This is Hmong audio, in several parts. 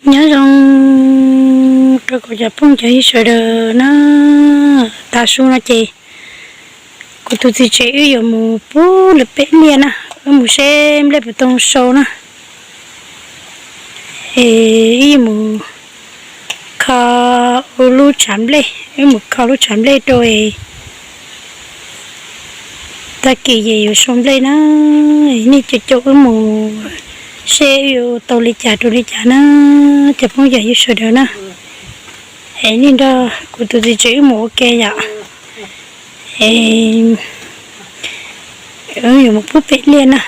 Nyob zoo rau kuv cov phooj cov ywg sawv daws na, tav su no ces kuv tus txiv tsev wb yuav mus pub lawv peb liaj na, wb mus seb nplej puas tau sau na. Es wb yuav mus kho ua lub tshav nplej, wb mus kho lub tshav nplej rau es tag kis ces yuav sau nplej na. Nej caum caum wb mus seb wb yuav tau li cas rau li cas na, cov phooj cov ywg sawv daws na. Es nej nrog kuv tus txiv tsev wb mus ua ke yom. Es wb yuav mus pub peb liaj na.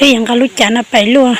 Wb yuav nqa lub cav no pais luaj.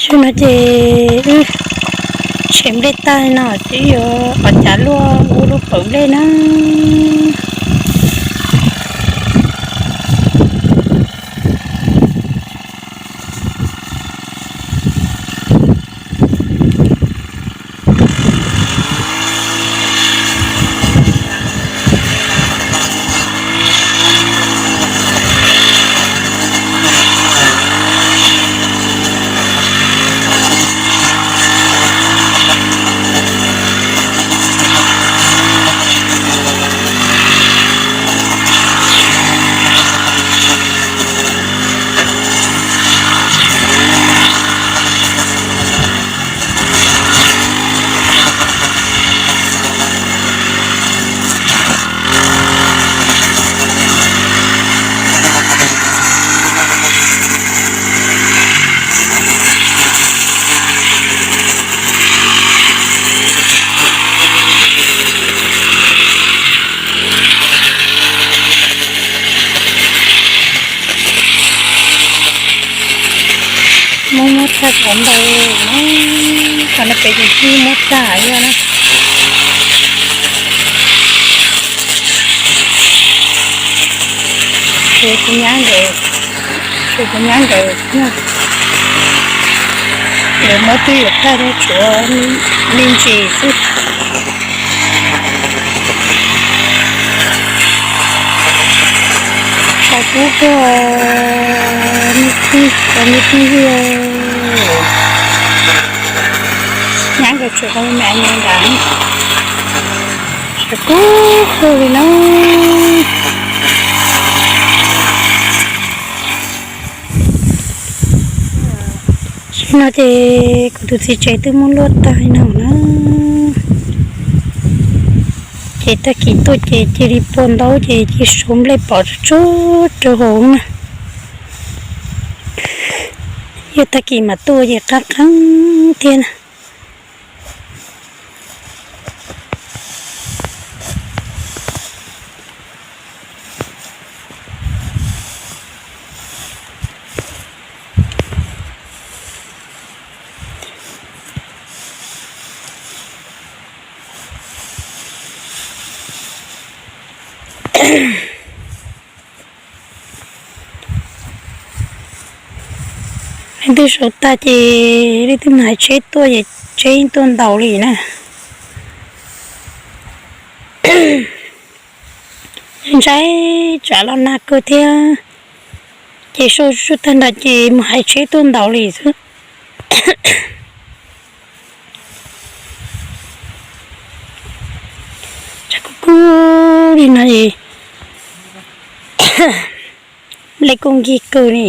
Xyoo no ces wb tshem nplej tag no ces wb yuav ua cav luaj ua lub pawg nplej na. Muab muab tag cov ntawd, qhov no pem ces twb muab tag yog na. Ces tus nyab nkawd, ces tus nyab nkawd, nkawd muab twb yuav tag, tshuav me ntsis xwb. Tshav kub kawg, me phooj ywg, nyab nkawd tshuav me me ntawd, tshav kub kawg li na. Tam sim no ces kuv tus txiv tsev twb muab luaj tag li no na. Ces tag kis tuaj ces cia li pua ntaub ces cia li sau nplej pov tsuag tsuag rau hauv na. Yog tag kis mam tuaj ces qab qeeb thiab na. Leej twg sau tag ces leej twg mus hais tsheb tuaj ces tsheb yeej tuaj ntaus li na. Ntshai tsam los nag kawg thiab, ces sau tsuag tsuag tag nrho ces mus hais tsheb tuaj ntaus li xwb. Tshav kub kub li no es nplej kuj nkig kawg li.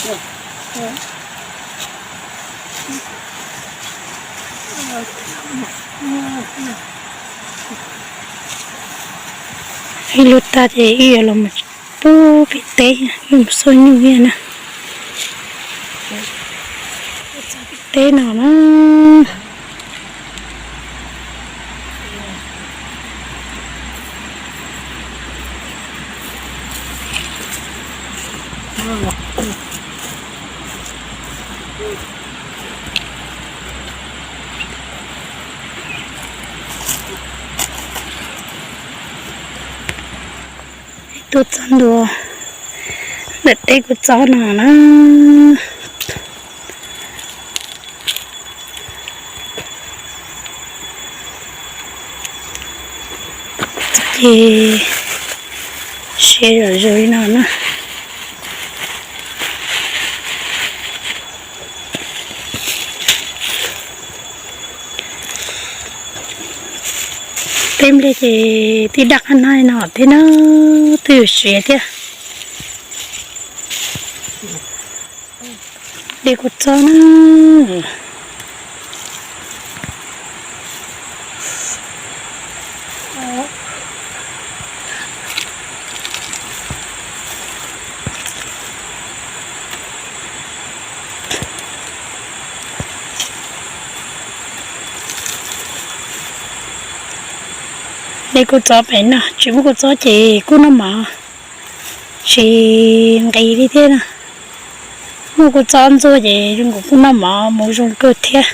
Ib lub tag ces wb yuav los mus pub pem teb, wb mus xauj nyuj thiab na. Pem teb no na. Tuaj txog ntua ntawm teb kuv txob no na. Ces siav zom zaws li no na. Teb nplej ces tib daj qab nab no thiab na, twb yuav siav thiab. De kuv txob na. De kuv txob pem no, tsis muaj kuv txob ces kuj noj mov tsis nqis li thiab na. Muaj kuv txob ntxuaj ces zoo nkaus kuj noj mov mus zoo kawg thiab.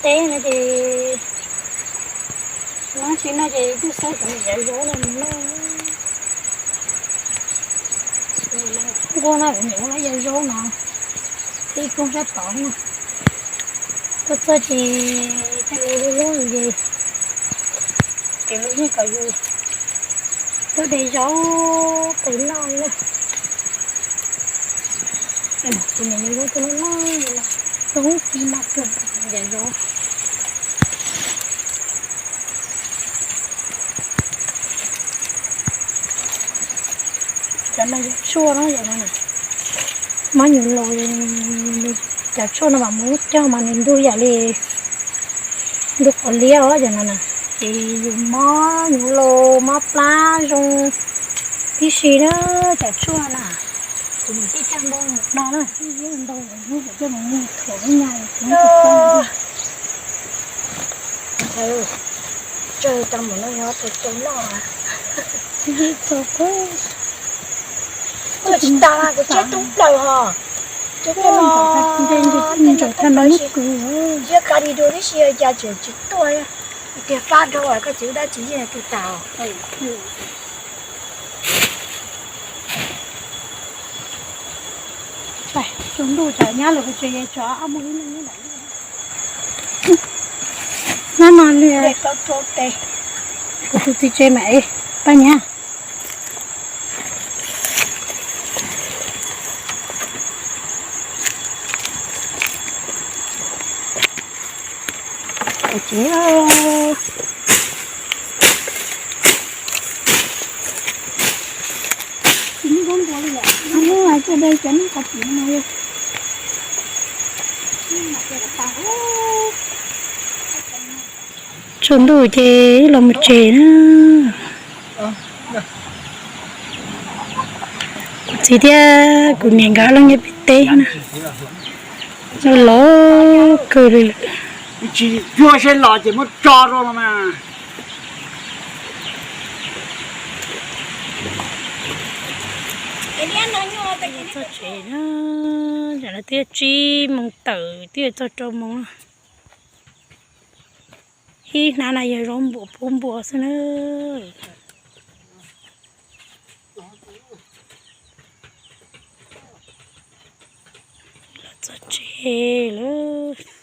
Teb no ces, no tsis no ces twb xav kom yav zaub no mus noj. Nquag no kuv nyuam ua yav zaub no, tib ploog sab tod no. Tuaj txog ces tej lub lub ces kev lub yeej kom yus tuaj de zaub pem noj na. Tus niam yus lub tuaj loj loj li no, zoo tib mab kawg yav zaub. Cov no yog tshuaj na, mob nyuv laus. Cov tshuaj no mas muab cog mas nws ntug yam li ntug qos liab os cov no na. Ces yus mob nyuv laus mob plab zoo tib si na, cov tshuaj na. Ces nws thiaj coj npau mus no na, ntau hnub coj mus muag thuam ib nyag. Tsawg tau mus no yog tus tus noj. Tuaj tsis tas kuv tseb tub plaws hos. Tseb tuaj no, tseb tuaj plaws tsis, yog ka di dua tib si cas tseem tsis tuaj. Tias fab dhau koj tsev dab tsi yeej tu tas. Tsaus ntuj tsam nyab lawv pes tsev, tsam ob moos ib moos lawm. Hnab no li kuv tus txiv tsev mas pab nyab. Tsaus ntuj ces wb los mus tsev na. Kuv txiv thiab kuv niam nkawd los nyob pem teb na. Los los kawg li lawm. Tsis cuag seb los ces muab tso rau los mas. Txog tsev na, tam no twb tsib moos tawm twb yuav txog rau moos. Ib hnab no yog zaub npua pub npua xwb na. Los txog tsev lawm.